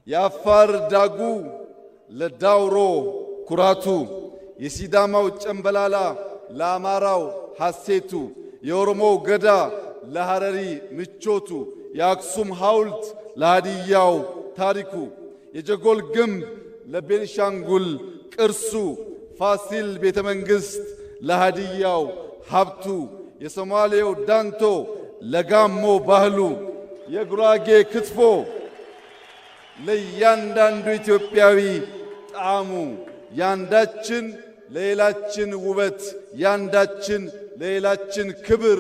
የአፋር ዳጉ ለዳውሮ ኩራቱ፣ የሲዳማው ጨምበላላ ለአማራው ሐሴቱ፣ የኦሮሞው ገዳ ለሐረሪ ምቾቱ፣ የአክሱም ሐውልት ለሃዲያው ታሪኩ፣ የጀጎል ግንብ ለቤንሻንጉል ቅርሱ፣ ፋሲል ቤተ መንግሥት ለሃዲያው ሀብቱ፣ የሶማሌው ዳንቶ ለጋሞ ባህሉ፣ የጉራጌ ክትፎ ለእያንዳንዱ ኢትዮጵያዊ ጣዕሙ፣ ያንዳችን ለሌላችን ውበት፣ ያንዳችን ለሌላችን ክብር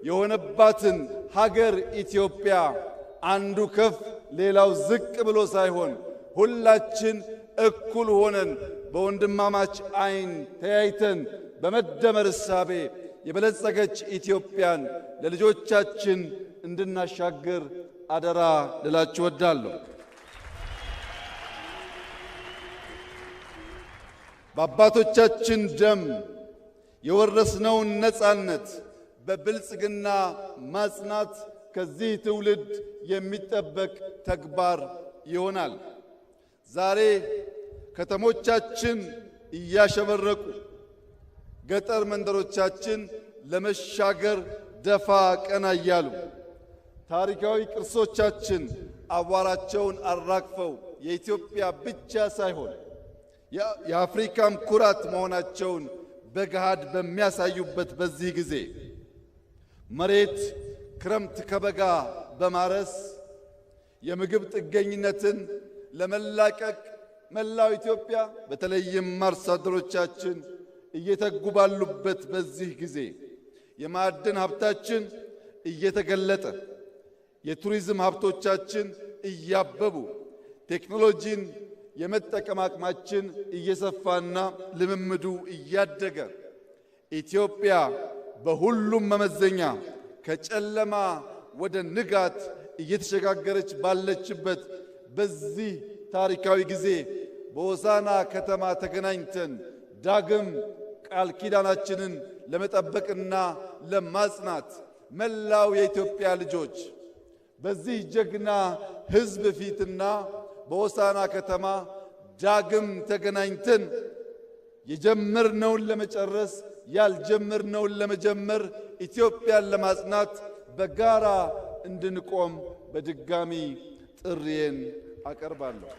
የሆነባትን ሀገር ኢትዮጵያ አንዱ ከፍ ሌላው ዝቅ ብሎ ሳይሆን ሁላችን እኩል ሆነን በወንድማማች ዓይን ተያይተን በመደመር እሳቤ የበለጸገች ኢትዮጵያን ለልጆቻችን እንድናሻግር አደራ ልላችሁ እወዳለሁ። በአባቶቻችን ደም የወረስነውን ነጻነት በብልጽግና ማጽናት ከዚህ ትውልድ የሚጠበቅ ተግባር ይሆናል። ዛሬ ከተሞቻችን እያሸበረቁ ገጠር መንደሮቻችን ለመሻገር ደፋ ቀና እያሉ ታሪካዊ ቅርሶቻችን አቧራቸውን አራግፈው የኢትዮጵያ ብቻ ሳይሆን የአፍሪካም ኩራት መሆናቸውን በገሃድ በሚያሳዩበት በዚህ ጊዜ መሬት ክረምት ከበጋ በማረስ የምግብ ጥገኝነትን ለመላቀቅ መላው ኢትዮጵያ በተለይም አርሶ አደሮቻችን እየተጉ ባሉበት በዚህ ጊዜ የማዕድን ሀብታችን እየተገለጠ የቱሪዝም ሀብቶቻችን እያበቡ ቴክኖሎጂን የመጠቀም አቅማችን እየሰፋና ልምምዱ እያደገ ኢትዮጵያ በሁሉም መመዘኛ ከጨለማ ወደ ንጋት እየተሸጋገረች ባለችበት በዚህ ታሪካዊ ጊዜ በሆሳዕና ከተማ ተገናኝተን ዳግም ቃል ኪዳናችንን ለመጠበቅና ለማጽናት መላው የኢትዮጵያ ልጆች በዚህ ጀግና ሕዝብ ፊትና በሆሳዕና ከተማ ዳግም ተገናኝተን የጀመርነውን ለመጨረስ ያልጀመርነውን ለመጀመር ኢትዮጵያን ለማጽናት በጋራ እንድንቆም በድጋሚ ጥሪዬን አቀርባለሁ።